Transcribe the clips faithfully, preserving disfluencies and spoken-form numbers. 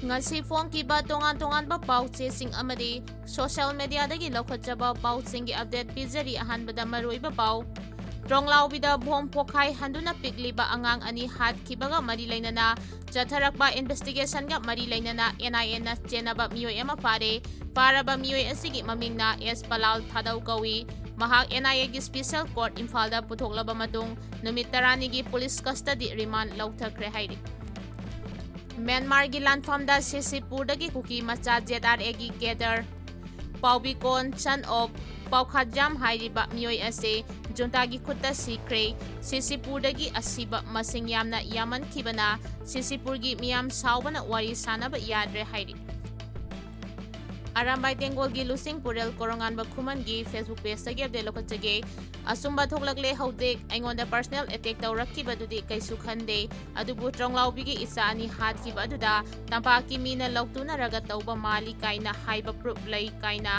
ꯉꯁꯤ ꯐꯣꯡꯈꯤꯕ ꯇꯣꯉꯥꯟ ꯇꯣꯉꯥꯟꯕ ꯄꯥꯎ ꯆꯦꯁꯤꯡ ꯑꯃꯗꯤ social mediaꯗꯒꯤ ꯂꯧꯈꯠꯆꯕ ꯄꯥꯎꯁꯤꯡꯒꯤ update ꯄꯤꯖꯔꯤ꯫ ꯑꯍꯥꯟꯕꯗ ꯃꯔꯨꯑꯣꯏꯕ ꯄꯥꯎ꯫ ꯇ꯭ꯔꯣꯡꯂꯥꯎꯕꯤꯗ ꯕꯣꯝ ꯄꯣꯈꯥꯏ ꯍꯟꯗꯨꯅ ꯄꯤꯛꯂꯤꯕ ꯑꯉꯥꯡ ꯑꯅꯤ ꯍꯥꯠꯈꯤꯕꯒ ꯃꯔꯤ ꯂꯩꯅꯅ ꯆꯠꯊꯔꯛꯄ investigationꯒ ꯃꯔꯤ ꯂꯩꯅꯅ NIAꯅ ꯆꯦꯟꯅꯕ ꯃꯤꯑꯣꯏ ꯑꯃ ꯐꯥꯔꯦ꯫ ꯐꯥꯔꯕ ꯃꯤꯑꯣꯏ ꯑꯁꯤꯒꯤ ꯃꯃꯤꯡꯅ ꯑꯦꯁ ꯄꯂꯥꯜ ꯊꯥꯗꯧ ꯀꯧꯏ꯫ ꯃꯍꯥꯛ NIAꯒꯤ special court ꯏꯝꯐꯥꯜꯗ ꯄꯨꯊꯣꯛꯂꯕ ꯃꯇꯨꯡ ꯅꯨꯃꯤꯠ ꯇꯔꯥꯅꯤꯒꯤ police custody remand ꯂꯧꯊꯈ꯭ꯔꯦ ꯍꯥꯏꯔꯤ꯫ ꯃ꯭ꯌꯥꯟꯃꯥꯔꯒꯤ ꯂꯥꯟꯐꯝꯗ ꯁꯤꯁꯤꯄꯨꯔꯗꯒꯤ ꯀꯨꯀꯤ ꯃꯆꯥ ZRAꯒꯤ cadre ꯄꯥꯎꯕꯤꯀꯣꯟ, son of ꯄꯥꯎꯈꯥꯖꯥꯝ ꯍꯥꯏꯔꯤꯕ ꯃꯤꯑꯣꯏ ꯑꯁꯤ ꯖꯨꯟꯇꯥꯒꯤ ꯈꯨꯠꯇ ꯁꯤꯈ꯭ꯔꯦ꯫ ꯁꯤꯁꯤꯄꯨꯔꯗꯒꯤ ꯑꯁꯤꯕ ꯃꯁꯤꯡ ꯌꯥꯝꯅ ꯌꯥꯝꯃꯟꯈꯤꯕꯅ ꯁꯤꯁꯤꯄꯨꯔꯒꯤ ꯃꯤꯌꯥꯝ ꯁꯥꯎꯕꯅ ꯋꯥꯔꯤ ꯁꯥꯅꯕ ꯌꯥꯗ꯭ꯔꯦ ꯍꯥꯏꯔꯤ꯫ Arambai ꯇꯦꯡꯒꯣꯜꯒꯤ ꯂꯨꯆꯤꯡ ꯄꯨꯔꯦꯜ ꯀꯣꯔꯣꯉꯥꯟꯕ ꯈꯨꯃꯟꯒꯤ Facebook pageꯇꯒꯤ update ꯂꯧꯈꯠꯆꯒꯦ꯫ ꯑꯆꯨꯝꯕ ꯊꯣꯛꯂꯛꯂꯦ ꯍꯧꯖꯤꯛ꯫ ꯑꯩꯉꯣꯟꯗ personal attack ꯇꯧꯔꯛꯈꯤꯕꯗꯨꯗꯤ ꯀꯩꯁꯨ ꯈꯟꯗꯦ, ꯑꯗꯨꯕꯨ ꯇ꯭ꯔꯣꯡꯂꯥꯎꯕꯤꯒꯤ ꯏꯆꯥ ꯑꯅꯤ ꯍꯥꯠꯈꯤꯕ ꯑꯗꯨꯗ ꯇꯝꯄꯥꯛꯀꯤ ꯃꯤꯅ ꯂꯧꯇꯨꯅꯔꯒ ꯇꯧꯕ ꯃꯥꯜꯂꯤ ꯀꯥꯏꯅ ꯍꯥꯏꯕ proof ꯂꯩ ꯀꯥꯏꯅ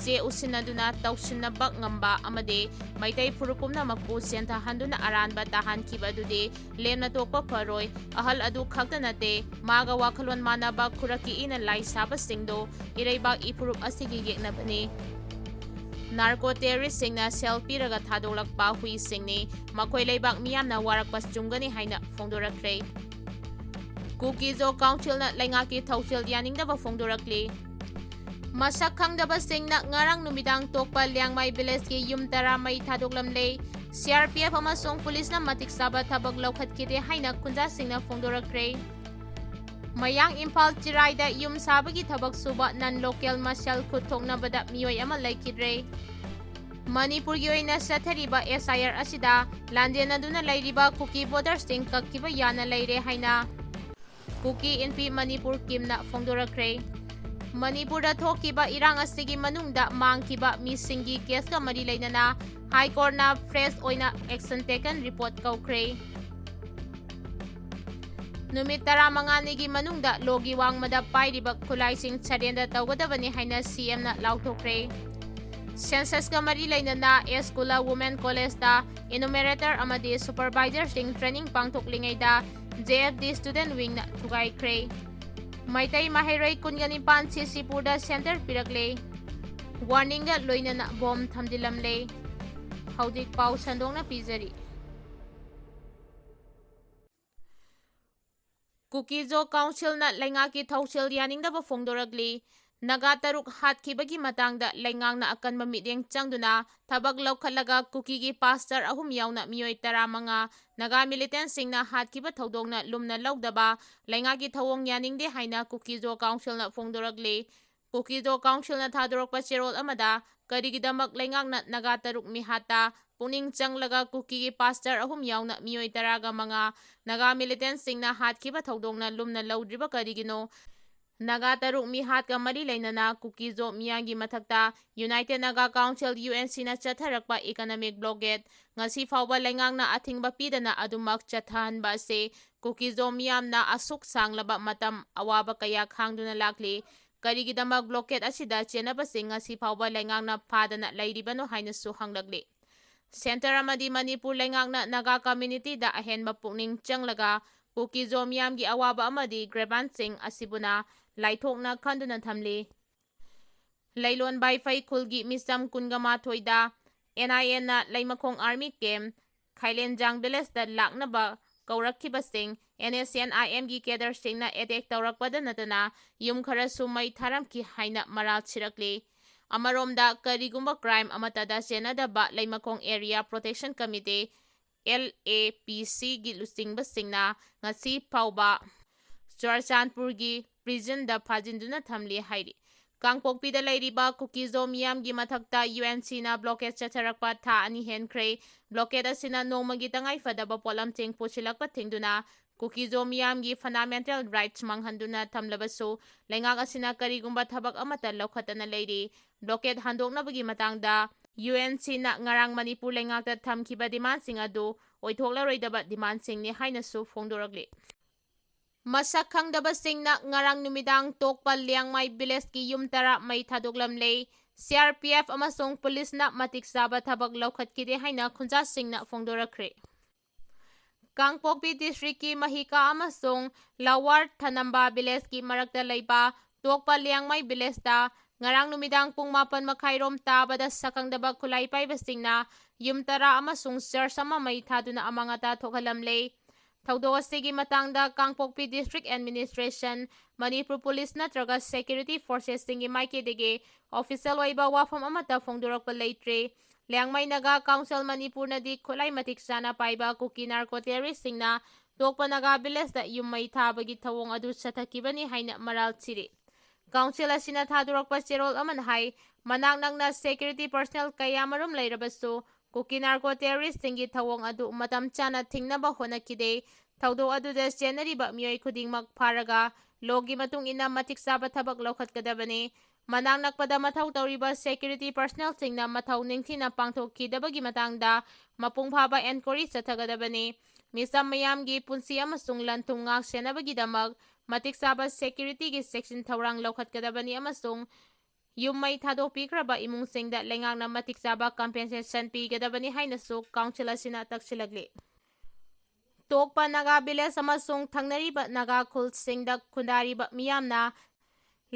ꯆꯦ ꯎꯁꯤꯟꯅꯗꯨꯅ ꯇꯧꯁꯤꯟꯅꯕ ꯉꯝꯕ ꯑꯃꯗꯤ ꯃꯩꯇꯩ ꯐꯨꯔꯨꯞ ꯄꯨꯝꯅꯃꯛꯄꯨ ꯆꯦꯟꯊꯍꯟꯗꯨꯅ ꯑꯔꯥꯟꯕ ꯇꯥꯍꯟꯈꯤꯕ ꯑꯗꯨꯗꯤ ꯂꯦꯝꯅ ꯇꯣꯛꯄ ꯐꯔꯣꯏ꯫ ꯑꯍꯜ ꯑꯗꯨ ꯈꯛꯇ ꯅꯠꯇꯦ, ꯃꯥꯒ ꯋꯥꯈꯜꯂꯣꯟ ꯃꯥꯟꯅꯕ ꯈꯨꯔꯛꯀꯤ ꯏꯅ ꯂꯥꯏ ꯁꯥꯕꯁꯤꯡꯗꯣ ꯏꯔꯩꯕꯥꯛ ꯏꯐꯨꯔꯨꯞ ꯑꯁꯤꯒꯤ ꯌꯦꯛꯅꯕꯅꯤ꯫ Narco terroristꯁꯤꯡꯅ ꯁꯦꯜ ꯄꯤꯔꯒ ꯊꯥꯗꯣꯛꯂꯛꯄ ꯍꯨꯏꯁꯤꯡꯅꯤ꯫ ꯃꯈꯣꯏ ꯂꯩꯕꯥꯛ ꯃꯤꯌꯥꯝꯅ ꯋꯥꯔꯛꯄ ꯆꯨꯝꯒꯅꯤ ꯍꯥꯏꯅ ꯐꯣꯡꯗꯣꯔꯛꯈ꯭ꯔꯦ꯫ ꯀꯨꯀꯤꯖꯣ ꯀꯥꯎꯟꯁꯤꯜꯅ ꯂꯩꯉꯥꯛꯀꯤ ꯊꯧꯁꯤꯜ ꯌꯥꯅꯤꯡꯗꯕ ꯐꯣꯡꯗꯣꯔꯛꯂꯤ꯫ ꯃꯁꯛ ꯈꯪꯗꯕꯁꯤꯡꯅ ꯉꯔꯥꯡ ꯅꯨꯃꯤꯗꯥꯡ ꯇꯣꯛꯄ ꯂꯤꯌꯥꯡꯃꯥꯏ villageꯀꯤ ꯌꯨꯝ ꯇꯔꯥ ꯃꯩ ꯊꯥꯗꯣꯛꯂꯝꯂꯦ꯫ CRPF ꯑꯃꯁꯨꯡ policeꯅ ꯃꯇꯤꯛ ꯆꯥꯕ ꯊꯕꯛ ꯂꯧꯈꯠꯈꯤꯗꯦ ꯍꯥꯏꯅ ꯈꯨꯟꯖꯥꯁꯤꯡꯅ ꯐꯣꯡꯗꯣꯔꯛꯈ꯭ꯔꯦ꯫ ꯃꯌꯥꯡ ꯏꯝꯐꯥꯜ ꯆꯤꯔꯥꯏꯗ ꯌꯨꯝ ꯁꯥꯕꯒꯤ ꯊꯕꯛ ꯁꯨꯕ non local ꯃꯁꯦꯜ ꯈꯨꯠ ꯊꯣꯛꯅꯕꯗ ꯃꯤꯑꯣꯏ ꯑꯃ ꯂꯩꯈꯤꯗ꯭ꯔꯦ꯫ ꯃꯅꯤꯄꯨꯔꯒꯤ ꯑꯣꯏꯅ ꯆꯠꯊꯔꯤꯕ SIR ꯑꯁꯤꯗ ꯂꯥꯟꯖꯦꯟꯅꯗꯨꯅ ꯂꯩꯔꯤꯕ ꯀꯨꯀꯤ votersꯁꯤꯡ ꯀꯛꯈꯤꯕ ꯌꯥꯅ ꯂꯩꯔꯦ ꯍꯥꯏꯅ ꯀꯨꯀꯤ ꯏꯟꯄꯤ ꯃꯅꯤꯄꯨꯔ ꯀꯤꯝꯅ ꯐꯣꯡꯗꯣꯔꯛꯈ꯭ꯔꯦ꯫ ꯃꯅꯤꯄꯨꯔꯗ ꯊꯣꯛꯈꯤꯕ ꯏꯔꯥꯡ ꯑꯁꯤꯒꯤ ꯃꯅꯨꯡꯗ ꯃꯥꯡꯈꯤꯕ ꯃꯤꯁꯤꯡꯒꯤ caseꯀ ꯃꯔꯤ ꯂꯩꯅꯅ High Courtꯅ fresh ꯑꯣꯏꯅ action taken report ꯀꯧꯈ꯭ꯔꯦ꯫ ꯅꯨꯃꯤꯠ ꯇꯔꯥꯃꯉꯥꯅꯤꯒꯤ ꯃꯅꯨꯡꯗ ꯂꯣꯒꯤ ꯋꯥꯡꯃꯗ ꯄꯥꯏꯔꯤꯕ ꯈꯨꯠꯂꯥꯏꯁꯤꯡ surrender ꯇꯧꯒꯗꯕꯅꯤ ꯍꯥꯏꯅ CMꯅ ꯂꯥꯎꯊꯣꯛꯈ꯭ꯔꯦ꯫ Censusꯀ ꯃꯔꯤ ꯂꯩꯅꯅ School of Women Collegeꯇ enumerator ꯑꯃꯗꯤ supervisorꯁꯤꯡ training ꯄꯥꯡꯊꯣꯛꯂꯤꯉꯩꯗ JFD student wingꯅ ꯊꯨꯒꯥꯏꯈ꯭ꯔꯦ꯫ ꯃꯩꯇꯩ ꯃꯍꯩꯔꯣꯏ ꯀꯨꯟꯒ ꯅꯤꯄꯥꯟ ꯁꯤꯁꯤꯄꯨꯔꯗ ꯁꯦꯟꯇꯔ ꯄꯤꯔꯛꯂꯦ꯫ ꯋꯥꯔꯅꯤꯡꯒ ꯂꯣꯏꯅꯅ ꯕꯣꯝ ꯊꯝꯖꯤꯜꯂꯝꯂꯦ꯫ ꯍꯧꯖꯤꯛ ꯄꯥꯎ ꯁꯟꯗꯣꯛꯅ ꯄꯤꯖꯔꯤ꯫ ꯀꯨꯀꯤꯖꯣ ꯀꯥꯎꯟꯁꯤꯜꯅ ꯂꯩꯉꯥꯛꯀꯤ ꯊꯧꯁꯤꯜ ꯌꯥꯅꯤꯡꯗꯕ ꯐꯣꯡꯗꯣꯔꯛꯂꯤ꯫ ꯅꯥꯒꯥ ꯇꯔꯨꯛ ꯍꯥꯠꯈꯤꯕꯒꯤ ꯃꯇꯥꯡꯗ ꯂꯩꯉꯥꯛꯅ ꯑꯀꯟꯕ ꯃꯤꯠꯌꯦꯡ ꯆꯪꯗꯨꯅ ꯊꯕꯛ ꯂꯧꯈꯠꯂꯒ ꯀꯨꯀꯤꯒꯤ ꯄꯥꯁꯇꯔ ꯑꯍꯨꯝ ꯌꯥꯎꯅ ꯃꯤꯑꯣꯏ ꯇꯔꯥꯃꯉꯥ ꯅꯥꯒꯥ ꯃꯤꯂꯤꯇꯦꯟꯁꯤꯡꯅ ꯍꯥꯠꯈꯤꯕ ꯊꯧꯗꯣꯛꯅ ꯂꯨꯝꯅ ꯂꯧꯗꯕ ꯂꯩꯉꯥꯛꯀꯤ ꯊꯧꯑꯣꯡ ꯌꯥꯅꯤꯡꯗꯦ ꯍꯥꯏꯅ ꯀꯨꯀꯤꯖꯣ ꯀꯥꯎꯟꯁꯤꯜꯅ ꯐꯣꯡꯗꯣꯔꯛꯂꯤ꯫ ꯀꯨꯀꯤꯖꯣ ꯀꯥꯎꯟꯁꯤꯜꯅ ꯊꯥꯗꯣꯔꯛꯄ ꯆꯦꯔꯣꯜ ꯑꯃꯗ ꯀꯔꯤꯒꯤꯗꯃꯛ ꯂꯩꯉꯥꯛꯅ ꯅꯥꯒꯥ ꯇꯔꯨꯛ ꯃꯤꯍꯥꯠꯇ ꯄꯨꯛꯅꯤꯡ ꯆꯪꯂꯒ ꯀꯨꯀꯤꯒꯤ ꯄꯥꯁꯇꯔ ꯑꯍꯨꯝ ꯌꯥꯎꯅ ꯃꯤꯑꯣꯏ ꯇꯔꯥꯒ ꯃꯉꯥ ꯅꯥꯒꯥ ꯃꯤꯂꯤꯇꯦꯟꯁꯤꯡꯅ ꯍꯥꯠꯈꯤꯕ ꯊꯧꯗꯣꯛꯅ ꯂꯨꯝꯅ ꯂꯧꯗ꯭ꯔꯤꯕ ꯀꯔꯤꯒꯤꯅꯣ? ꯅꯥꯒꯥ ꯇꯔꯨꯛ ꯃꯤꯍꯥꯠꯀ ꯃꯔꯤ ꯂꯩꯅꯅ ꯀꯨꯀꯤꯖꯣ ꯃꯤꯌꯥꯝꯒꯤ ꯃꯊꯛꯇ united Naga council, U N ꯁꯤꯅ ꯆꯠꯊꯔꯛꯄ ꯏꯀꯅꯣꯃꯤꯛ ꯕ꯭ꯂꯣꯀꯦꯗ ꯉꯁꯤ ꯐꯥꯎꯕ ꯂꯩꯉꯥꯛꯅ ꯑꯊꯤꯡꯕ ꯄꯤꯗꯅ ꯑꯗꯨꯃꯛ ꯆꯠꯊꯍꯟꯕ ꯑꯁꯤ ꯀꯨꯀꯤꯖꯣ ꯃꯤꯌꯥꯝꯅ ꯑꯁꯨꯛ ꯁꯥꯡꯂꯕ ꯃꯇꯝ ꯑꯋꯥꯕ ꯀꯌꯥ ꯈꯥꯡꯗꯨꯅ ꯂꯥꯛꯂꯤ꯫ ꯀꯔꯤꯒꯤꯗꯃꯛ ꯕ꯭ꯂꯣꯀꯦꯗ ꯑꯁꯤꯗ ꯆꯦꯟꯅꯕꯁꯤꯡ ꯉꯁꯤ ꯐꯥꯎꯕ ꯂꯩꯉꯥꯛꯅ ꯐꯥꯗꯅ ꯂꯩꯔꯤꯕꯅꯣ ꯍꯥꯏꯅꯁꯨ ꯍꯪꯂꯛꯂꯤ꯫ ꯁꯦꯟꯇꯔ ꯑꯃꯗꯤ ꯃꯅꯤꯄꯨꯔ ꯂꯩꯉꯥꯛꯅ ꯅꯥꯒꯥ ꯀꯝꯃ꯭ꯌꯨꯅꯤꯇꯤꯗ ꯑꯍꯦꯟꯕ ꯄꯨꯛꯅꯤꯡ ꯆꯪꯂꯒ ꯀꯨꯀꯤꯖꯣ ꯃꯤꯌꯥꯝꯒꯤ ꯑꯋꯥꯕ ꯑꯃꯗꯤ ꯒ꯭ꯔꯦꯕꯥꯟꯁꯤꯡ ꯑꯁꯤꯕꯨꯅ ꯂꯥꯏꯊꯣꯛꯅ ꯈꯟꯗꯨꯅ ꯊꯝꯂꯤ꯫ ꯂꯩꯂꯣꯟ ꯕꯥꯏꯐꯩ ꯈꯨꯜꯒꯤ ꯃꯤꯆꯝ ꯀꯨꯟꯒ ꯃꯥꯊꯣꯏꯗ ꯑꯦꯟ ꯑꯥꯏ ꯑꯦꯅ ꯂꯩꯃꯈꯣꯡ ꯑꯥꯔꯃꯤ ꯀꯦꯝ ꯈꯥꯏꯂꯦꯟꯖꯥꯡ ꯚꯤꯂꯦꯖꯇ ꯂꯥꯛꯅꯕ ꯀꯧꯔꯛꯈꯤꯕꯁꯤꯡ ꯑꯦꯟ ꯑꯦꯁ ꯑꯦꯟ ꯑꯥꯏ ꯑꯦꯝꯒꯤ ꯀꯦꯗꯔꯁꯤꯡꯅ ꯑꯦꯇꯦꯛ ꯇꯧꯔꯛꯄꯗ ꯅꯠꯇꯅ ꯌꯨꯝ ꯈꯔꯁꯨ ꯃꯩ ꯊꯥꯔꯝꯈꯤ ꯍꯥꯏꯅ ꯃꯔꯥꯜ ꯁꯤꯔꯛꯂꯤ꯫ ꯑꯃꯔꯣꯝꯗ ꯀꯔꯤꯒꯨꯝꯕ ꯀ꯭ꯔꯥꯏꯝ ꯑꯃꯠꯇꯗ ꯆꯦꯟꯅꯗꯕ Leimakhong area protection committee, L A P ꯁꯤꯒꯤ ꯂꯨꯆꯤꯡꯕꯁꯤꯡꯅ ꯉꯁꯤ ꯐꯥꯎꯕ ꯆꯨꯔꯆꯥꯟꯄꯨꯔꯒꯤ ꯄ꯭ꯔꯤꯖꯟꯗ ꯐꯥꯖꯤꯟꯗꯨꯅ ꯊꯝꯂꯤ ꯍꯥꯏꯔꯤ꯫ ꯀꯥꯡꯄꯣꯛꯄꯤꯗ ꯂꯩꯔꯤꯕ ꯀꯨꯀꯤꯖꯣ ꯃꯤꯌꯥꯝꯒꯤ ꯃꯊꯛꯇ ꯌꯨ ꯑꯦꯟ ꯁꯤꯅ ꯕ꯭ꯂꯣꯀꯦꯗ ꯆꯠꯊꯔꯛꯄ ꯊꯥ ꯑꯅꯤ ꯍꯦꯟꯈ꯭ꯔꯦ꯫ ꯕ꯭ꯂꯣꯀꯦꯗ ꯑꯁꯤꯅ ꯅꯣꯡꯃꯒꯤ ꯇꯉꯥꯏꯐꯗꯕ ꯄꯣꯠꯂꯝꯁꯤꯡ ꯄꯨꯁꯤꯜꯂꯛꯄ ꯊꯤꯡꯗꯨꯅ ꯀꯨꯀꯤꯖꯣ ꯃꯤꯌꯥꯝꯒꯤ ꯐꯟꯗꯥꯃꯦꯟꯇꯦꯜ ꯔꯥꯏꯠꯁ ꯃꯥꯡꯍꯟꯗꯨꯅ ꯊꯝꯂꯕꯁꯨ ꯂꯩꯉꯥꯛ ꯑꯁꯤꯅ ꯀꯔꯤꯒꯨꯝꯕ ꯊꯕꯛ ꯑꯃꯠꯇ ꯂꯧꯈꯠꯇꯅ ꯂꯩꯔꯤ꯫ ꯕ꯭ꯂꯣꯀꯦꯗ ꯍꯟꯗꯣꯛꯅꯕꯒꯤ ꯃꯇꯥꯡꯗ ꯌꯨ ꯑꯦꯟ ꯁꯤꯅ ꯉꯔꯥꯡ ꯃꯅꯤꯄꯨꯔ ꯂꯩꯉꯥꯛꯇ ꯊꯝꯈꯤꯕ ꯗꯤꯃꯥꯟꯁꯤꯡ ꯑꯗꯨ ꯑꯣꯏꯊꯣꯛꯂꯔꯣꯏꯗꯕ ꯗꯤꯃꯥꯟꯁꯤꯡꯅꯤ ꯍꯥꯏꯅꯁꯨ ꯐꯣꯡꯗꯣꯔꯛꯂꯤ꯫ ꯃꯁꯛ ꯈꯪꯗꯕꯁꯤꯡꯅ ꯉꯔꯥꯡ ꯅꯨꯃꯤꯗꯥꯡ ꯇꯣꯛꯄ ꯂꯤꯌꯥꯡꯃꯥꯏ ꯚꯤꯂꯦꯖꯀꯤ ꯌꯨꯝ ꯇꯔꯥ ꯃꯩ ꯊꯥꯗꯣꯛꯂꯝꯂꯦ꯫ ꯁꯤ ꯑꯥꯔ ꯄꯤ ꯑꯦꯐ ꯑꯃꯁꯨꯡ ꯄꯨꯂꯤꯁꯅ ꯃꯇꯤꯛ ꯆꯥꯕ ꯊꯕꯛ ꯂꯧꯈꯠꯈꯤꯗꯦ ꯍꯥꯏꯅ ꯈꯨꯟꯖꯥꯁꯤꯡꯅ ꯐꯣꯡꯗꯣꯔꯛꯈ꯭ꯔꯦ꯫ ꯀꯥꯡꯄꯣꯛꯄꯤ ꯗꯤꯁꯇ꯭ꯔꯤꯛꯀꯤ ꯃꯍꯤꯀꯥ ꯑꯃꯁꯨꯡ ꯂꯋꯥꯔ ꯊꯅꯝꯕ ꯚꯤꯂꯦꯖꯀꯤ ꯃꯔꯛꯇ ꯂꯩꯕ ꯇꯣꯛꯄ ꯂꯤꯌꯥꯡꯃꯩ ꯚꯤꯂꯦꯖꯇ ꯉꯔꯥꯡ ꯅꯨꯃꯤꯗꯥꯡ ꯄꯨꯡ ꯃꯥꯄꯟ ꯃꯈꯥꯏꯔꯣꯝ ꯇꯥꯕꯗ ꯁꯛꯈꯪꯗꯕ ꯈꯨꯠꯂꯥꯏ ꯄꯥꯏꯕꯁꯤꯡꯅ ꯌꯨꯝ ꯇꯔꯥ ꯑꯃꯁꯨꯡ ꯆꯔꯆ ꯑꯃ ꯃꯩ ꯊꯥꯗꯨꯅ ꯑꯃꯥꯡ ꯑꯇꯥ ꯊꯣꯛꯍꯜꯂꯝꯂꯦ꯫ ꯊꯧꯗꯣꯛ ꯑꯁꯤꯒꯤ ꯃꯇꯥꯡꯗ ꯀꯥꯡꯄꯣꯛꯄꯤ ꯗꯤꯁꯇ꯭ꯔꯤꯛ ꯑꯦꯗꯃꯤꯅꯤꯁꯇ꯭ꯔꯦꯁꯟ, ꯃꯅꯤꯄꯨꯔ ꯄꯨꯂꯤꯁ ꯅꯠꯇ꯭ꯔꯒ ꯁꯦꯀ꯭ꯌꯨꯔꯤꯇꯤ ꯐꯣꯔꯁꯦꯁꯁꯤꯡꯒꯤ ꯃꯥꯏꯀꯩꯗꯒꯤ ꯑꯣꯐꯤꯁꯤꯌꯦꯜ ꯑꯣꯏꯕ ꯋꯥꯐꯝ ꯑꯃꯠꯇ ꯐꯣꯡꯗꯣꯔꯛꯄ ꯂꯩꯇ꯭ꯔꯤ꯫ ꯂꯤꯌꯥꯡꯃꯩ ꯅꯥꯒꯥ ꯀꯥꯎꯟꯁꯤꯜ ꯃꯅꯤꯄꯨꯔꯅꯗꯤ ꯈꯨꯠꯂꯥꯏ ꯃꯇꯤꯛ ꯆꯥꯅ ꯄꯥꯏꯕ ꯀꯨꯀꯤ ꯅꯥꯔꯀꯣ ꯇꯦꯔꯣꯔꯤꯁꯁꯤꯡꯅ ꯇꯣꯛꯄ ꯅꯥꯒꯥ ꯚꯤꯂꯦꯖꯇ ꯌꯨꯝ ꯃꯩ ꯊꯥꯕꯒꯤ ꯊꯧꯑꯣꯡ ꯑꯗꯨ ꯆꯠꯊꯈꯤꯕꯅꯤ ꯍꯥꯏꯅ ꯃꯔꯥꯜ ꯁꯤꯔꯤ꯫ ꯀꯥꯎꯟꯁꯤꯜ ꯑꯁꯤꯅ ꯊꯥꯗꯣꯔꯛꯄ ꯆꯦꯔꯣꯜ ꯑꯃꯅ ꯍꯥꯏ, ꯃꯅꯥꯛ ꯅꯛꯅ ꯁꯦꯀ꯭ꯌꯨꯔꯤꯇꯤ ꯄꯔꯁꯅꯦꯜ ꯀꯌꯥꯃꯔꯨꯝ ꯂꯩꯔꯕꯁꯨ ꯀꯨꯀꯤ ꯅꯥꯔꯀꯣ ꯇꯦꯔꯣꯔꯤꯁꯁꯤꯡꯒꯤ ꯊꯧꯑꯣꯡ ꯑꯗꯨ ꯃꯇꯝ ꯆꯥꯅ ꯊꯤꯡꯅꯕ ꯍꯣꯠꯅꯈꯤꯗꯦ꯫ ꯊꯧꯗꯣꯛ ꯑꯗꯨꯗ ꯆꯦꯟꯅꯔꯤꯕ ꯃꯤꯑꯣꯏ ꯈꯨꯗꯤꯡꯃꯛ ꯐꯥꯔꯒ ꯂꯣꯒꯤ ꯃꯇꯨꯡ ꯏꯟꯅ ꯃꯇꯤꯛ ꯆꯥꯕ ꯊꯕꯛ ꯂꯧꯈꯠꯀꯗꯕꯅꯤ꯫ ꯃꯅꯥꯛ ꯅꯛꯄꯗ ꯃꯊꯧ ꯇꯧꯔꯤꯕ ꯁꯦꯀ꯭ꯌꯨꯔꯤꯇꯤ ꯄꯔꯁꯅꯦꯜꯁꯤꯡꯅ ꯃꯊꯧ ꯅꯤꯡꯊꯤꯅ ꯄꯥꯡꯊꯣꯛꯈꯤꯗꯕꯒꯤ ꯃꯇꯥꯡꯗ ꯃꯄꯨꯡ ꯐꯥꯕ ꯑꯦꯟꯀ꯭ꯋꯥꯔꯤ ꯆꯠꯊꯒꯗꯕꯅꯤ꯫ ꯃꯤꯆꯝ ꯃꯤꯌꯥꯝꯒꯤ ꯄꯨꯟꯁꯤ ꯑꯃꯁꯨꯡ ꯂꯟ ꯊꯨꯝ ꯉꯥꯛ ꯁꯦꯟꯅꯕꯒꯤꯗꯃꯛ ꯃꯇꯤꯛ ꯆꯥꯕ ꯁꯦꯀ꯭ꯌꯨꯔꯤꯇꯤꯒꯤ ꯆꯦꯛꯁꯤꯟ ꯊꯧꯔꯥꯡ ꯂꯧꯈꯠꯀꯗꯕꯅꯤ ꯑꯃꯁꯨꯡ ꯌꯨꯝ ꯃꯩ ꯊꯥꯗꯣꯛꯄꯤꯈ꯭ꯔꯕ ꯏꯃꯨꯡꯁꯤꯡꯗ ꯂꯩꯉꯥꯛꯅ ꯃꯇꯤꯛ ꯆꯥꯕ ꯀꯝꯄꯦꯟꯁꯦꯁꯟ ꯄꯤꯒꯗꯕꯅꯤ ꯍꯥꯏꯅꯁꯨ ꯀꯥꯎꯟꯁꯤꯜ ꯑꯁꯤꯅ ꯇꯛꯁꯤꯜꯂꯛꯂꯤ꯫ ꯇꯣꯛꯄ ꯅꯥꯒꯥ ꯚꯤꯂꯦꯖ ꯑꯃꯁꯨꯡ ꯊꯪꯅꯔꯤꯕ ꯅꯥꯒꯥ ꯈꯨꯜꯁꯤꯡꯗ ꯈꯨꯟꯗꯥꯔꯤꯕ ꯃꯤꯌꯥꯝꯅ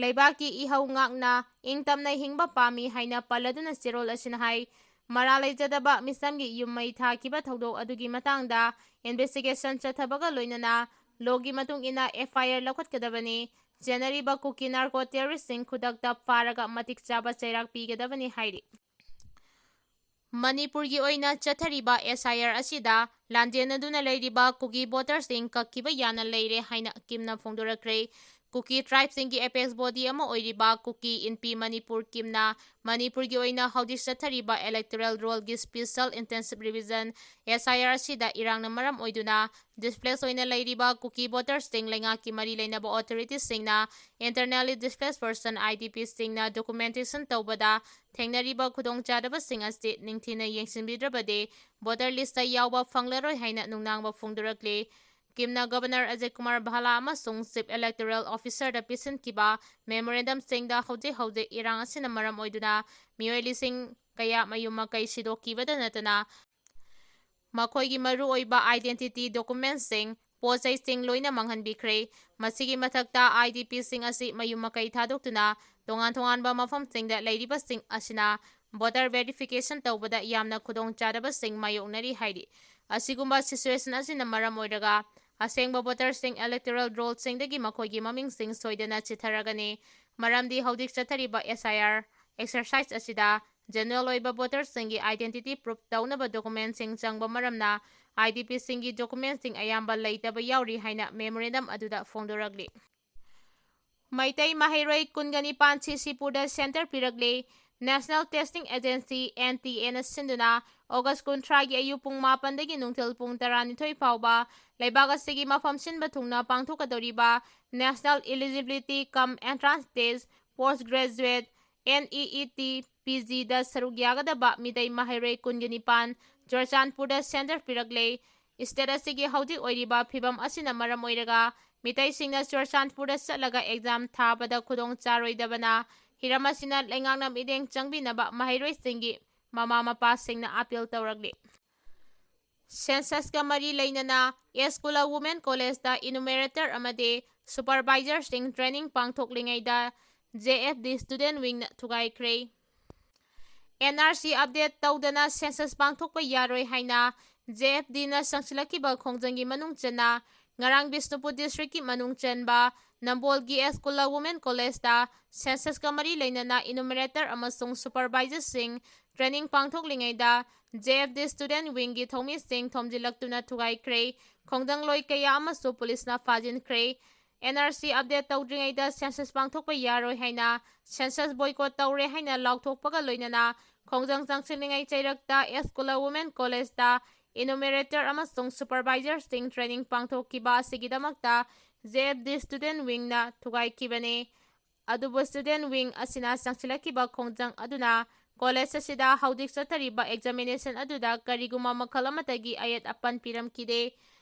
ꯂꯩꯕꯥꯛꯀꯤ ꯏꯍꯧ ꯉꯥꯛꯅ ꯏꯪ ꯇꯞꯅ ꯍꯤꯡꯕ ꯄꯥꯝꯃꯤ ꯍꯥꯏꯅ ꯄꯜꯂꯗꯨꯅ ꯆꯦꯔꯣꯜ ꯑꯁꯤꯅ ꯍꯥꯏ, ꯃꯔꯥꯜ ꯂꯩꯖꯗꯕ ꯃꯤꯆꯝꯒꯤ ꯌꯨꯝ ꯃꯩ ꯊꯥꯈꯤꯕ ꯊꯧꯗꯣꯛ ꯑꯗꯨꯒꯤ ꯃꯇꯥꯡꯗ ꯏꯟꯚꯦꯁꯇꯤꯒꯦꯁꯟ ꯆꯠꯊꯕꯒ ꯂꯣꯏꯅꯅ ꯂꯣꯒꯤ ꯃꯇꯨꯡ ꯏꯟꯅ ꯑꯦꯐ ꯑꯥꯏ ꯑꯥꯔ ꯂꯧꯈꯠꯀꯗꯕꯅꯤ꯫ ꯆꯦꯟꯅꯔꯤꯕ ꯀꯨꯀꯤ ꯅꯥꯔꯀꯣ ꯇꯦꯔꯣꯔꯤꯁꯁꯤꯡ ꯈꯨꯗꯛꯇ ꯐꯥꯔꯒ ꯃꯇꯤꯛ ꯆꯥꯕ ꯆꯩꯔꯥꯛ ꯄꯤꯒꯗꯕꯅꯤ ꯍꯥꯏꯔꯤ꯫ ꯃꯅꯤꯄꯨꯔꯒꯤ ꯑꯣꯏꯅ ꯆꯠꯊꯔꯤꯕ ꯑꯦꯁ ꯑꯥꯏ ꯑꯥꯔ ꯑꯁꯤꯗ ꯂꯥꯟꯖꯦꯟꯅꯗꯨꯅ ꯂꯩꯔꯤꯕ ꯀꯨꯀꯤ ꯚꯣꯇꯔꯁꯤꯡ ꯀꯛꯈꯤꯕ ꯌꯥꯅ ꯂꯩꯔꯦ ꯍꯥꯏꯅ ꯀꯤꯝꯅ ꯐꯣꯡꯗꯣꯔꯛꯈ꯭ꯔꯦ꯫ ꯀꯨꯀꯤ ꯇ꯭ꯔꯥꯏꯕꯁꯤꯡꯒꯤ ꯑꯦꯄꯦꯛꯁ ꯕꯣꯗꯤ ꯑꯃ ꯑꯣꯏꯔꯤꯕ ꯀꯨꯀꯤ ꯏꯟꯄꯤ ꯃꯅꯤꯄꯨꯔ ꯀꯤꯝꯅ ꯃꯅꯤꯄꯨꯔꯒꯤ ꯑꯣꯏꯅ ꯍꯧꯖꯤꯛ ꯆꯠꯊꯔꯤꯕ ꯏꯂꯦꯛꯇꯣꯔꯦꯜ ꯔꯣꯜꯒꯤ ꯁ꯭ꯄꯤꯁꯦꯜ ꯏꯟꯇꯦꯟꯁꯤꯚ ꯔꯤꯚꯤꯖꯟ, ꯑꯦꯁ ꯑꯥꯏ ꯑꯥꯔ, ꯑꯁꯤꯗ ꯏꯔꯥꯡꯅ ꯃꯔꯝ ꯑꯣꯏꯗꯨꯅ ꯗꯤꯁꯄ꯭ꯂꯦꯁ ꯑꯣꯏꯅ ꯂꯩꯔꯤꯕ ꯀꯨꯀꯤ ꯚꯣꯇꯔꯁꯤꯡ ꯂꯩꯉꯥꯛꯀꯤ ꯃꯔꯤ ꯂꯩꯅꯕ ꯑꯣꯊꯣꯔꯤꯇꯤꯁꯤꯡꯅ, internally displace person, I D ꯄꯤꯁꯤꯡꯅ documentation ꯇꯧꯕꯗ ꯊꯦꯡꯅꯔꯤꯕ ꯈꯨꯗꯣꯡꯆꯥꯗꯕꯁꯤꯡ ꯑꯁꯤ ꯅꯤꯡꯊꯤꯅ ꯌꯦꯡꯁꯤꯟꯕꯤꯗ꯭ꯔꯕꯗꯤ ꯚꯣꯇꯔ ꯂꯤꯁꯇ ꯌꯥꯎꯕ ꯐꯪꯂꯔꯣꯏ ꯍꯥꯏꯅ ꯅꯨꯡꯅꯥꯡꯕ ꯐꯣꯡꯗꯣꯔꯛꯂꯤ꯫ ꯀꯤꯝꯅ ꯒꯕꯔꯅꯔ ꯑꯖꯤꯠ ꯀꯨꯃꯥꯔ ꯚꯥꯂꯥ ꯑꯃꯁꯨꯡ ꯆꯤꯐ ꯏꯂꯦꯛꯇꯣꯔꯦꯜ ꯑꯣꯐꯤꯁꯔꯗ ꯄꯤꯁꯤꯟꯈꯤꯕ ꯃꯦꯃꯣꯔꯦꯟꯗꯝꯁꯤꯡꯗ ꯍꯧꯖꯤꯛ ꯍꯧꯖꯤꯛ ꯏꯔꯥꯡ ꯑꯁꯤꯅ ꯃꯔꯝ ꯑꯣꯏꯗꯨꯅ ꯃꯤꯑꯣꯏ ꯂꯤꯁꯤꯡ ꯀꯌꯥ ꯃꯌꯨꯝ ꯃꯀꯩ ꯁꯤꯗꯣꯛꯈꯤꯕꯗ ꯅꯠꯇꯅ ꯃꯈꯣꯏꯒꯤ ꯃꯔꯨꯑꯣꯏꯕ identity documentsꯁꯤꯡ, ꯄꯣꯠ ꯆꯩꯁꯤꯡ ꯂꯣꯏꯅ ꯃꯥꯡꯍꯟꯕꯤꯈ꯭ꯔꯦ꯫ ꯃꯁꯤꯒꯤ ꯃꯊꯛꯇ, IDPꯁꯤꯡ ꯑꯁꯤ ꯃꯌꯨꯝ ꯃꯀꯩ ꯊꯥꯗꯣꯛꯇꯨꯅ ꯇꯣꯉꯥꯟ ꯇꯣꯉꯥꯟꯕ ꯃꯐꯝꯁꯤꯡꯗ ꯂꯩꯔꯤꯕꯁꯤꯡ ꯑꯁꯤꯅ voter verification ꯇꯧꯕꯗ ꯌꯥꯝꯅ ꯈꯨꯗꯣꯡꯆꯥꯗꯕꯁꯤꯡ ꯃꯥꯌꯣꯛꯅꯔꯤ ꯍꯥꯏꯔꯤ꯫ ꯑꯁꯤꯒꯨꯝꯕ situation ꯑꯁꯤꯅ ꯃꯔꯝ ꯑꯣꯏꯔꯒ, ꯑꯁꯦꯡꯕ voterꯁꯤꯡ electoral rollꯁꯤꯡꯗꯒꯤ ꯃꯈꯣꯏꯒꯤ ꯃꯃꯤꯡꯁꯤꯡ ꯁꯣꯏꯗꯅ ꯆꯤꯊꯔꯒꯅꯤ, ꯃꯔꯝꯗꯤ ꯍꯧꯖꯤꯛ ꯆꯠꯊꯔꯤꯕ SIR exercise ꯑꯁꯤꯗ general ꯑꯣꯏꯕ voterꯁꯤꯡꯒꯤ identity proof ꯇꯧꯅꯕ documentꯁꯤꯡ ꯆꯪꯕ ꯃꯔꯝꯅ, IDPꯁꯤꯡꯒꯤ documentꯁꯤꯡ ꯑꯌꯥꯝꯕ ꯂꯩꯇꯕ ꯌꯥꯎꯔꯤ ꯍꯥꯏꯅ memorandum ꯑꯗꯨꯗ ꯐꯣꯡꯗꯣꯔꯛꯂꯤ꯫ ꯃꯩꯇꯩ ꯃꯍꯩꯔꯣꯏ ꯀꯨꯟꯒ ꯅꯤꯄꯥꯟ ꯁꯤꯁꯤꯄꯨꯔꯗ centre ꯄꯤꯔꯛꯂꯦ꯫ National Testing Agency, NTAꯅ ꯁꯤꯟꯗꯨꯅ August ꯀꯨꯟꯊ꯭ꯔꯥꯒꯤ ꯑꯌꯨꯛ ꯄꯨꯡ ꯃꯥꯄꯟꯗꯒꯤ ꯅꯨꯡꯊꯤꯜ ꯄꯨꯡ ꯇꯔꯥꯅꯤꯊꯣꯏ ꯐꯥꯎꯕ ꯂꯩꯕꯥꯛ ꯑꯁꯤꯒꯤ ꯃꯐꯝ ꯁꯤꯟꯕ ꯊꯨꯡꯅ ꯄꯥꯡꯊꯣꯛꯀꯗꯧꯔꯤꯕ National Eligibility cum Entrance Test, Post Graduate, NEET, PGꯗ ꯁꯔꯨꯛ ꯌꯥꯒꯗꯕ ꯃꯤꯇꯩ ꯃꯍꯩꯔꯣꯏ ꯀꯨꯟꯒ ꯅꯤꯄꯥꯟ ꯆꯨꯔꯆꯥꯟꯄꯨꯔꯗ centre ꯄꯤꯔꯛꯂꯦ꯫ State ꯑꯁꯤꯒꯤ ꯍꯧꯖꯤꯛ ꯑꯣꯏꯔꯤꯕ ꯐꯤꯕꯝ ꯑꯁꯤꯅ ꯃꯔꯝ ꯑꯣꯏꯔꯒ, ꯃꯤꯇꯩꯁꯤꯡꯅ ꯆꯨꯔꯆꯥꯟꯄꯨꯔꯗ ꯆꯠꯂꯒ exam ꯊꯥꯕꯗ ꯈꯨꯗꯣꯡ ꯆꯥꯔꯣꯏꯗꯕꯅ ꯍꯤꯔꯝ ꯑꯁꯤꯅ ꯂꯩꯉꯥꯛꯅ ꯃꯤꯠꯌꯦꯡ ꯆꯪꯕꯤꯅꯕ ꯃꯍꯩꯔꯣꯏꯁꯤꯡꯒꯤ ꯃꯃꯥ ꯃꯄꯥꯁꯤꯡꯅ appeal ꯇꯧꯔꯛꯂꯤ꯫ Censusꯀ ꯃꯔꯤ ꯂꯩꯅꯅ S Kula Women Collegeꯇ enumerator ꯑꯃꯗꯤ supervisorꯁꯤꯡ training ꯄꯥꯡꯊꯣꯛꯂꯤꯉꯩꯗ, JFD Student Wingꯅ ꯊꯨꯒꯥꯏꯈ꯭ꯔꯦ꯫ NRC update ꯇꯧꯗꯅ census ꯄꯥꯡꯊꯣꯛꯄ ꯌꯥꯔꯣꯏ ꯍꯥꯏꯅ JFDꯅ ꯆꯪꯁꯤꯜꯂꯛꯈꯤꯕ ꯈꯣꯡꯖꯪꯒꯤ ꯃꯅꯨꯡ ꯆꯟꯅ, ꯉꯔꯥꯡ ꯕꯤꯁꯅꯨꯄꯨꯔ districtꯀꯤ ꯃꯅꯨꯡ ꯆꯟꯕ ꯅꯝꯕꯣꯜꯒꯤ S Kula Women Collegeꯇ censusꯀ ꯃꯔꯤ ꯂꯩꯅꯅ enumerator ꯑꯃꯁꯨꯡ supervisorꯁꯤꯡ training ꯄꯥꯡꯊꯣꯛꯂꯤꯉꯩꯗ, JFD Student Wingꯒꯤ ꯊꯧꯃꯤꯁꯤꯡ ꯊꯣꯝꯖꯤꯜꯂꯛꯇꯨꯅ ꯊꯨꯒꯥꯏꯈ꯭ꯔꯦ꯫ ꯈꯣꯡꯖꯪꯂꯣꯏ ꯀꯌꯥ ꯑꯃꯁꯨ ꯄꯨꯂꯤꯁꯅ ꯐꯥꯖꯤꯟꯈ꯭ꯔꯦ꯫ NRC update ꯇꯧꯗ꯭ꯔꯤꯉꯩꯗ census ꯄꯥꯡꯊꯣꯛꯄ ꯌꯥꯔꯣꯏ ꯍꯥꯏꯅ, census boycott ꯇꯧꯔꯦ ꯍꯥꯏꯅ ꯂꯥꯎꯊꯣꯛꯄꯒ ꯂꯣꯏꯅꯅ, ꯈꯣꯡꯖꯪ ꯆꯪꯁꯤꯜꯂꯤꯉꯩ ꯆꯩꯔꯛꯇ S Kula Women Collegeꯇ enumerator ꯑꯃꯁꯨꯡ supervisorꯁꯤꯡ training ꯄꯥꯡꯊꯣꯛꯈꯤꯕ ꯑꯁꯤꯒꯤꯗꯃꯛꯇ JFD Student Wingꯅ ꯊꯨꯒꯥꯏꯈꯤꯕꯅꯤ꯫ ꯑꯗꯨꯕꯨ Student Wing ꯑꯁꯤꯅ ꯆꯪꯁꯤꯜꯂꯛꯈꯤꯕ ꯈꯣꯡꯖꯪ ꯑꯗꯨꯅ college ꯑꯁꯤꯗ ꯍꯧꯖꯤꯛ ꯆꯠꯊꯔꯤꯕ examination ꯑꯗꯨꯗ ꯀꯔꯤꯒꯨꯝꯕ ꯃꯈꯜ ꯑꯃꯠꯇꯒꯤ ꯑꯌꯦꯠ ꯑꯄꯟ ꯄꯤꯔꯝꯈꯤꯗꯦ꯫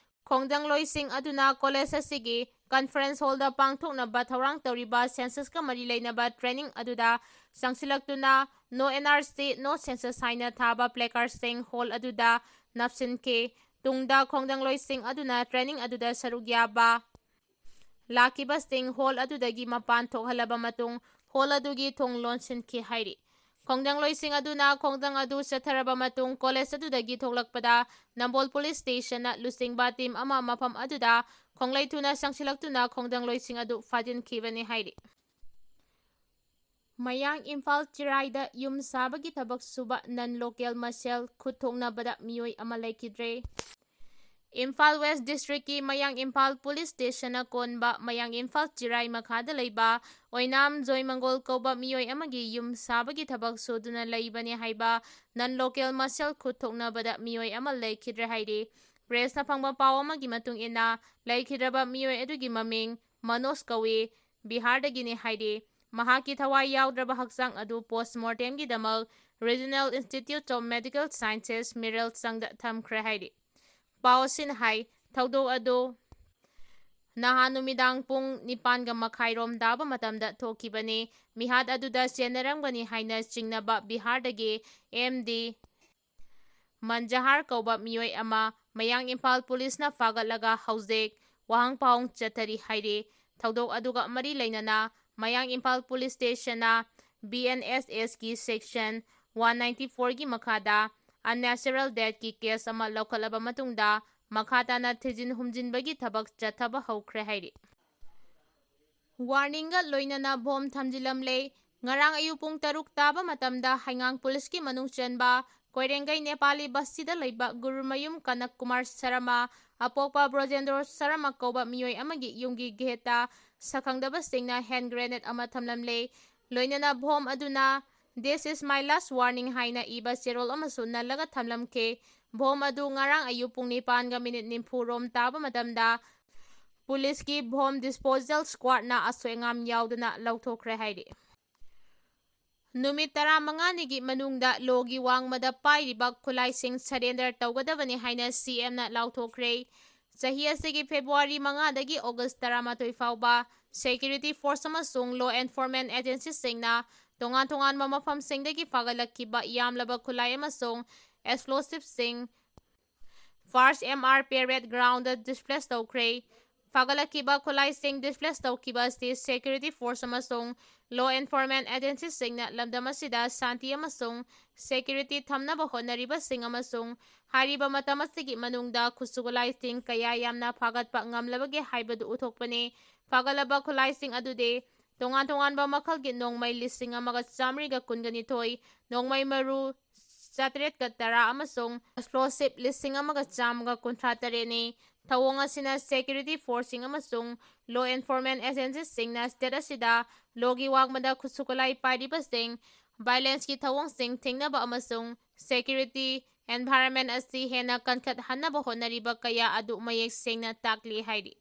ꯈꯣꯡꯖꯪꯂꯣꯏꯁꯤꯡ ꯑꯗꯨꯅ college ꯑꯁꯤꯒꯤ conference hallꯗ ꯄꯥꯡꯊꯣꯛꯅꯕ ꯊꯧꯔꯥꯡ ꯇꯧꯔꯤꯕ censusꯀ ꯃꯔꯤ ꯂꯩꯅꯕ training ꯑꯗꯨꯗ ꯆꯪꯁꯤꯜꯂꯛꯇꯨꯅ "No NRC, no census" ꯍꯥꯏꯅ ꯊꯥꯕ placardꯁꯤꯡ hall ꯑꯗꯨꯗ ꯅꯞꯁꯤꯟꯈꯤ꯫ ꯇꯨꯡꯗ ꯈꯣꯡꯖꯪꯂꯣꯏꯁꯤꯡ ꯑꯗꯨꯅ training ꯑꯗꯨꯗ ꯁꯔꯨꯛ ꯌꯥꯕ ꯂꯥꯛꯈꯤꯕꯁꯤꯡ hall ꯑꯗꯨꯗꯒꯤ ꯃꯄꯥꯟ ꯊꯣꯛꯍꯜꯂꯕ ꯃꯇꯨꯡ, hall ꯑꯗꯨꯒꯤ ꯊꯣꯡ ꯂꯣꯟꯁꯤꯟꯈꯤ ꯍꯥꯏꯔꯤ꯫ ꯈꯣꯡꯖꯪꯂꯣꯏꯁꯤꯡ ꯑꯗꯨꯅ ꯈꯣꯡꯖꯪ ꯑꯗꯨ ꯆꯠꯊꯔꯕ ꯃꯇꯨꯡ, college ꯑꯗꯨꯗꯒꯤ ꯊꯣꯛꯂꯛꯄꯗ ꯅꯝꯕꯣꯜ police stationꯅ ꯂꯨꯆꯤꯡꯕ team ꯑꯃ ꯃꯐꯝ ꯑꯗꯨꯗ ꯈꯣꯡꯂꯩ ꯊꯨꯅ ꯆꯪꯁꯤꯜꯂꯛꯇꯨꯅ ꯈꯣꯡꯖꯪꯂꯣꯏꯁꯤꯡ ꯑꯗꯨ ꯐꯥꯖꯤꯟꯈꯤꯕꯅꯤ ꯍꯥꯏꯔꯤ꯫ ꯃꯌꯥꯡ ꯏꯝꯐꯥꯜ ꯆꯤꯔꯥꯏꯗ ꯌꯨꯝ ꯁꯥꯕꯒꯤ ꯊꯕꯛ ꯁꯨꯕ non local ꯃꯁꯦꯜ ꯈꯨꯠ ꯊꯣꯛꯅꯕꯗ ꯃꯤꯑꯣꯏ ꯑꯃ ꯂꯩꯈꯤꯗ꯭ꯔꯦ꯫ ꯏꯝꯐꯥꯜ West Districtꯀꯤ ꯃꯌꯥꯡ ꯏꯝꯐꯥꯜ police stationꯅ ꯀꯣꯟꯕ ꯃꯌꯥꯡ ꯏꯝꯐꯥꯜ ꯆꯤꯔꯥꯏ ꯃꯈꯥꯗ ꯂꯩꯕ ꯑꯣꯏꯅꯥꯝ ꯖꯣꯏꯃꯪꯒꯣꯜ ꯀꯧꯕ ꯃꯤꯑꯣꯏ ꯑꯃꯒꯤ ꯌꯨꯝ ꯁꯥꯕꯒꯤ ꯊꯕꯛ ꯁꯨꯗꯨꯅ ꯂꯩꯕꯅꯤ ꯍꯥꯏꯕ non local ꯃꯁꯦꯜ ꯈꯨꯠ ꯊꯣꯛꯅꯕꯗ ꯃꯤꯑꯣꯏ ꯑꯃ ꯂꯩꯈꯤꯗ꯭ꯔꯦ ꯍꯥꯏꯔꯤ꯫ Pressꯅ ꯐꯪꯕ ꯄꯥꯎ ꯑꯃꯒꯤ ꯃꯇꯨꯡ ꯏꯟꯅ, ꯂꯩꯈꯤꯗ꯭ꯔꯕ ꯃꯤꯑꯣꯏ ꯑꯗꯨꯒꯤ ꯃꯃꯤꯡ ꯃꯅꯣꯖ ꯀꯧꯏ, ꯕꯤꯍꯥꯔꯗꯒꯤꯅꯤ ꯍꯥꯏꯔꯤ꯫ ꯃꯍꯥꯛꯀꯤ ꯊꯋꯥꯏ ꯌꯥꯎꯗ꯭ꯔꯕ ꯍꯛꯆꯥꯡ ꯑꯗꯨ postmortemꯒꯤꯗꯃꯛ Regional Institute of Medical Sciences ꯃꯤꯔꯦꯜꯁꯪꯗ ꯊꯝꯈ꯭ꯔꯦ ꯍꯥꯏꯔꯤ꯫ ꯄꯥꯎ ꯑꯁꯤꯅ ꯍꯥꯏ, ꯊꯧꯗꯣꯛ ꯑꯗꯨ ꯅꯍꯥꯟ ꯅꯨꯃꯤꯗꯥꯡ ꯄꯨꯡ ꯅꯤꯄꯥꯟꯒ ꯃꯈꯥꯏ ꯔꯣꯝ ꯇꯥꯕ ꯃꯇꯝꯗ ꯊꯣꯛꯈꯤꯕꯅꯤ꯫ ꯃꯤꯍꯥꯠ ꯑꯗꯨꯗ ꯆꯦꯟꯅꯔꯝꯒꯅꯤ ꯍꯥꯏꯅ ꯆꯤꯡꯅꯕ ꯕꯤꯍꯥꯔꯗꯒꯤ ꯑꯦꯝ ꯗꯤ ꯃꯟꯖꯍꯥꯔ ꯀꯧꯕ ꯃꯤꯑꯣꯏ ꯑꯃ ꯃꯌꯥꯡ ꯏꯝꯐꯥꯜ policeꯅ ꯐꯥꯒꯠꯂꯒ ꯍꯧꯖꯤꯛ ꯋꯥꯍꯪ ꯄꯥꯎꯍꯪ ꯆꯠꯊꯔꯤ ꯍꯥꯏꯔꯤ꯫ ꯊꯧꯗꯣꯛ ꯑꯗꯨꯒ ꯃꯔꯤ ꯂꯩꯅꯅ ꯃꯌꯥꯡ Imphal police stationꯅ B N S Sꯀꯤ section one ninety fourꯒꯤ ꯃꯈꯥꯗ unnatural deathꯀꯤ case ꯑꯃ ꯂꯧꯈꯠꯂꯕ ꯃꯇꯨꯡꯗ ꯃꯈꯥ ꯇꯥꯅ ꯊꯤꯖꯤꯟ ꯍꯨꯝꯖꯤꯟꯕꯒꯤ ꯊꯕꯛ ꯆꯠꯊꯕ ꯍꯧꯈ꯭ꯔꯦ ꯍꯥꯏꯔꯤ꯫ Warningꯒ ꯂꯣꯏꯅꯅ bomb ꯊꯝꯖꯤꯜꯂꯝꯂꯦ꯫ ꯉꯔꯥꯡ ꯑꯌꯨꯛ ꯄꯨꯡ ꯇꯔꯨꯛ ꯇꯥꯕ ꯃꯇꯝꯗ ꯍꯩꯉꯥꯡ policeꯀꯤ ꯃꯅꯨꯡ ꯆꯟꯕ ꯀꯣꯏꯔꯦꯡꯒꯩ ꯅꯦꯄꯥꯂꯤ ꯕꯁꯇꯤꯗ ꯂꯩꯕ ꯒꯨꯔꯨꯃꯌꯨꯝ ꯀꯅꯛ ꯀꯨꯃꯥꯔ ꯁꯔꯃ, ꯑꯄꯣꯛꯄ ꯕ꯭ꯔꯣꯖꯦꯟꯗ꯭ꯔꯣ ꯁꯔꯃ ꯀꯧꯕ ꯃꯤꯑꯣꯏ ꯑꯃꯒꯤ ꯌꯨꯝꯒꯤ gateꯇ ꯁꯛꯈꯪꯗꯕꯁꯤꯡꯅ hand grenade ꯑꯃ ꯊꯝꯂꯝꯂꯦ꯫ ꯂꯣꯏꯅꯅ bomb ꯑꯗꯨꯅ "This is my last warning" ꯍꯥꯏꯅ ꯏꯕ ꯆꯦꯔꯣꯜ ꯑꯃꯁꯨ ꯅꯜꯂꯒ ꯊꯝꯂꯝꯈꯤ꯫ Bomb ꯑꯗꯨ ꯉꯔꯥꯡ ꯑꯌꯨꯛ ꯄꯨꯡ ꯅꯤꯄꯥꯟꯒ minute ꯅꯤꯐꯨ ꯔꯣꯝ ꯇꯥꯕ ꯃꯇꯝꯗ policeꯀꯤ bomb disposal squadꯅ ꯑꯁꯣꯏ ꯑꯉꯥꯝ ꯌꯥꯎꯗꯅ ꯂꯧꯊꯣꯛꯈ꯭ꯔꯦ ꯍꯥꯏꯔꯤ꯫ ꯅꯨꯃꯤꯠ ꯇꯔꯥꯃꯉꯥꯅꯤꯒꯤ ꯃꯅꯨꯡꯗ ꯂꯣꯒꯤ ꯋꯥꯡꯃꯗ ꯄꯥꯏꯔꯤꯕ ꯈꯨꯠꯂꯥꯏꯁꯤꯡ surrender ꯇꯧꯒꯗꯕꯅꯤ ꯍꯥꯏꯅ CMꯅ ꯂꯥꯎꯊꯣꯛꯈ꯭ꯔꯦ꯫ ꯆꯍꯤ ꯑꯁꯤꯒꯤ February ꯃꯉꯥꯗꯒꯤ August ꯇꯔꯥꯃꯥꯊꯣꯏ ꯐꯥꯎꯕ security force ꯑꯃꯁꯨꯡ law enforcement agencyꯁꯤꯡꯅ ꯇꯣꯉꯥꯟ ꯇꯣꯉꯥꯟꯕ ꯃꯐꯝꯁꯤꯡꯗꯒꯤ ꯐꯥꯒꯠꯂꯛꯈꯤꯕ ꯌꯥꯝꯂꯕ ꯈꯨꯠꯂꯥꯏ ꯑꯃꯁꯨꯡ explosiveꯁꯤꯡ first M R parade ground display ꯇꯧꯈ꯭ꯔꯦ꯫ ꯐꯒꯠꯂꯛꯈꯤꯕ ꯈꯨꯠꯂꯥꯏꯁꯤꯡ ꯗꯤꯁꯄ꯭ꯂꯦꯁ ꯇꯧꯈꯤꯕ ꯑꯁꯤ ꯁꯦꯀ꯭ꯌꯨꯔꯤꯇꯤ ꯐꯣꯔꯁ ꯑꯃꯁꯨꯡ ꯂꯣ ꯑꯦꯟꯐꯣꯔꯁꯃꯦꯟ ꯑꯦꯖꯦꯟꯁꯤꯁꯤꯡꯅ ꯂꯝꯗꯝ ꯑꯁꯤꯗ ꯁꯥꯟꯇꯤ ꯑꯃꯁꯨꯡ ꯁꯦꯀ꯭ꯌꯨꯔꯤꯇꯤ ꯊꯝꯅꯕ ꯍꯣꯠꯅꯔꯤꯕꯁꯤꯡ ꯑꯃꯁꯨꯡ ꯍꯥꯏꯔꯤꯕ ꯃꯇꯝ ꯑꯁꯤꯒꯤ ꯃꯅꯨꯡꯗ ꯈꯨꯠꯁꯨ ꯈꯨꯠꯂꯥꯏꯁꯤꯡ ꯀꯌꯥ ꯌꯥꯝꯅ ꯐꯥꯒꯠꯄ ꯉꯝꯂꯕꯒꯦ ꯍꯥꯏꯕꯗꯨ ꯎꯠꯊꯣꯛꯄꯅꯤ꯫ ꯐꯒꯠꯂꯕ ꯈꯨꯠꯂꯥꯏꯁꯤꯡ ꯑꯗꯨꯗꯤ ꯇꯣꯉꯥꯟ ꯇꯣꯉꯥꯟꯕ ꯃꯈꯜꯒꯤ ꯅꯣꯡꯃꯩ ꯂꯤꯁꯤꯡ ꯑꯃꯒ ꯆꯥꯃꯔꯤꯒ ꯀꯨꯟꯒ ꯅꯤꯊꯣꯏ, ꯅꯣꯡꯃꯩ ꯃꯔꯨ ꯆꯥꯇꯔꯦꯠꯀ ꯇꯔꯥ ꯑꯃꯁꯨꯡ ꯑꯦꯛꯁꯄ꯭ꯂꯣꯁꯤꯞ ꯂꯤꯁꯤꯡ ꯑꯃꯒ ꯆꯥꯝꯃꯒ ꯀꯨꯟꯊ꯭ꯔꯥ ꯇꯔꯦꯠꯅꯤ꯫ ꯊꯧꯑꯣꯡ ꯑꯁꯤꯅ ꯁꯦꯀ꯭ꯌꯨꯔꯤꯇꯤ ꯐꯣꯔꯁꯁꯤꯡ ꯑꯃꯁꯨꯡ ꯂꯣ ꯑꯦꯟꯐꯣꯔꯁꯃꯦꯟ ꯑꯦꯖꯦꯟꯁꯤꯁꯤꯡꯅ ꯁ꯭ꯇꯦꯠ ꯑꯁꯤꯗ ꯂꯣꯒꯤ ꯋꯥꯡꯃꯗ ꯈꯨꯠꯁꯨ ꯈꯨꯠꯂꯥꯏ ꯄꯥꯏꯔꯤꯕꯁꯤꯡ ꯚꯥꯏꯂꯦꯟꯁꯀꯤ ꯊꯧꯑꯣꯡꯁꯤꯡ ꯊꯤꯡꯅꯕ ꯑꯃꯁꯨꯡ ꯁꯦꯀ꯭ꯌꯨꯔꯤꯇꯤ ꯑꯦꯟꯚꯥꯏꯔꯟꯃꯦꯟ ꯑꯁꯤ ꯍꯦꯟꯅ ꯀꯟꯈꯠꯍꯟꯅꯕ ꯍꯣꯠꯅꯔꯤꯕ ꯀꯌꯥ ꯑꯗꯨ ꯃꯌꯦꯛ ꯁꯦꯡꯅ ꯇꯥꯛꯂꯤ ꯍꯥꯏꯔꯤ꯫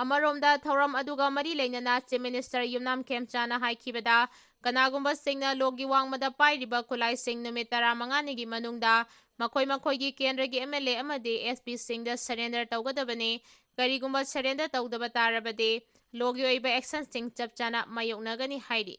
ꯑꯃꯔꯣꯝꯗ ꯊꯧꯔꯝ ꯑꯗꯨꯒ ꯃꯔꯤ ꯂꯩꯅꯅ ꯆꯤꯐ ꯃꯤꯅꯤꯁꯇꯔ ꯌꯨꯝꯅꯥꯝ ꯈꯦꯝꯆꯥꯅ ꯍꯥꯏꯈꯤꯕꯗ, ꯀꯅꯥꯒꯨꯝꯕꯁꯤꯡꯅ ꯂꯣꯒꯤ ꯋꯥꯡꯃꯗ ꯄꯥꯏꯔꯤꯕ ꯈꯨꯠꯂꯥꯏꯁꯤꯡ ꯅꯨꯃꯤꯠ ꯇꯔꯥꯃꯉꯥꯅꯤꯒꯤ ꯃꯅꯨꯡꯗ ꯃꯈꯣꯏ ꯃꯈꯣꯏꯒꯤ ꯀꯦꯟꯗ꯭ꯔꯒꯤ ꯑꯦꯝ ꯑꯦꯜ ꯑꯦ ꯑꯃꯗꯤ ꯑꯦꯁ ꯄꯤꯁꯤꯡꯗ ꯁꯔꯦꯟꯗꯔ ꯇꯧꯒꯗꯕꯅꯤ꯫ ꯀꯔꯤꯒꯨꯝꯕ ꯁꯔꯦꯟꯗꯔ ꯇꯧꯗꯕ ꯇꯥꯔꯕꯗꯤ ꯂꯣꯒꯤ ꯑꯣꯏꯕ ꯑꯦꯛꯁꯟꯁꯤꯡ ꯆꯞ ꯆꯥꯅ ꯃꯥꯌꯣꯛꯅꯒꯅꯤ ꯍꯥꯏꯔꯤ꯫